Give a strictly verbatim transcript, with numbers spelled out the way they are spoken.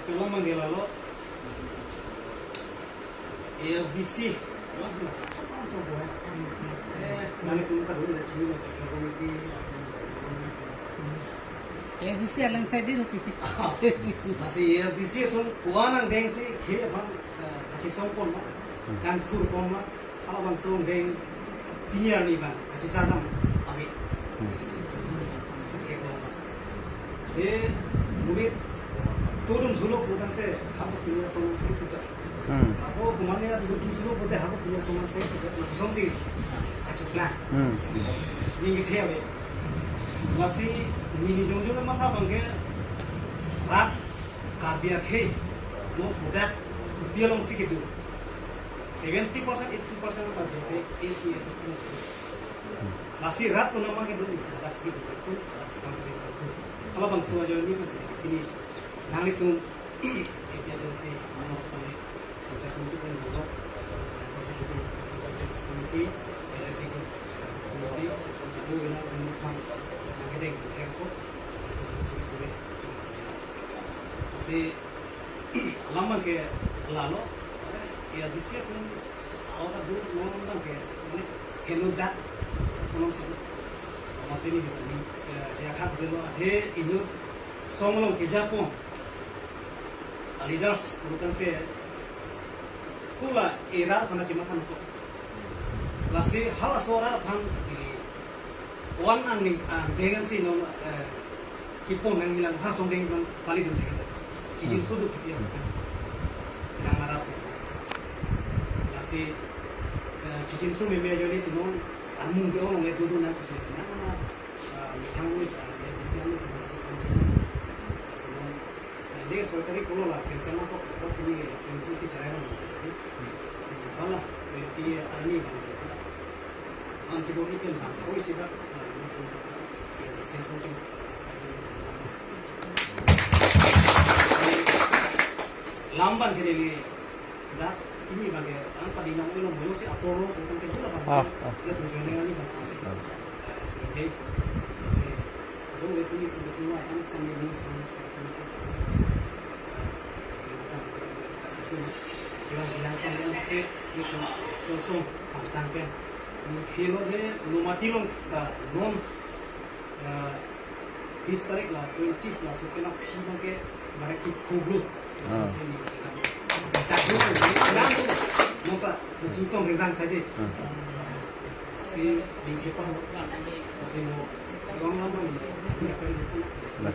Pelang manggela lo A S D C. Mas mas apa tuh, boy? Eh, nanglitum kadokave chini lo, central committee. A S D C alang sai di roti. Lasi A S D C atum ko-an angdeng si khei aphan, eh, kachesong pon ma, kanthur pon ma, halabangso angdeng pini arni abang kachechardam ave. Hmm. Khei pon ma. Te monit tudun thulo putangte hako pini asong sing kita. Hmm. Ako kumania tudun thulo pute hako pini asong sing kita. Lapuson si kacheplang. Hmm. Ning kethe ave. Lasi neli jongjong matha abangke rat Karbi akhei mo pudak upi alongsi kedo. Seventy percent, eighty percent Karbi akhei A P S S C. Lasi rat konat ma kedo, hadak si kedo, hadak si kam kedo. Halabangso ajoine mas pini nanglitum A P S S C, mano stami, central committee pen dolo, constitutive, constitutive committee, L S C committee, kado ina kami pan, nangkedeng, hemko, suri suri. Lasi alam abangke lalo, A S D C atum, awak adu non abangke, mane, henodak, sonong si. Lasi neli kita ni, eh, jaya khak delo, athe inut song along kejapon, a leaders, putangte, hula era aphan chematha nangkok. Lasi halaso arat aphan neli ko-an angdeng, angdeng si non, eh, kepon nangji lang, ha song deng nang palidun thek. Chijinso do kipi ya. Nang arat. Lasi, eh, chijinso meme ajoine si non, amung ke ong le dudun nang kusi. Nang, nang, ah, methang ni, ah, A S D C ni, ah, si kan chini. Lasi non, eh, de sorkari pulo la, pension nangkok, kok pini ke, pension si cherai nang. Si bala, twenty arni bang. An chibor ipen bang, koi si bak, ah, A S D C song chini. Lam abangke neli dak pini abangke ang padi nang ulo moyo si aporo ko tangte hula bang. Ah, ah. Dak tujuan nang ni bang sa. Ah. Eh, ini si, aduh, ini pun kecil lah, yang sambil ini sambil sambil ini. Yang bilang sambil ini si, itu sosong pantang pen. Kilo je, no mati long, ah, non, ah, bis tarik la twenty plus ke na phi abangke mara ki khuglu. Ah. Sini, tak dulu, lang tu, nampak, mo jingtong ringrang saja. Ah. Si, di kepa, si mo, orang lama ni, ini apa ini? Lah.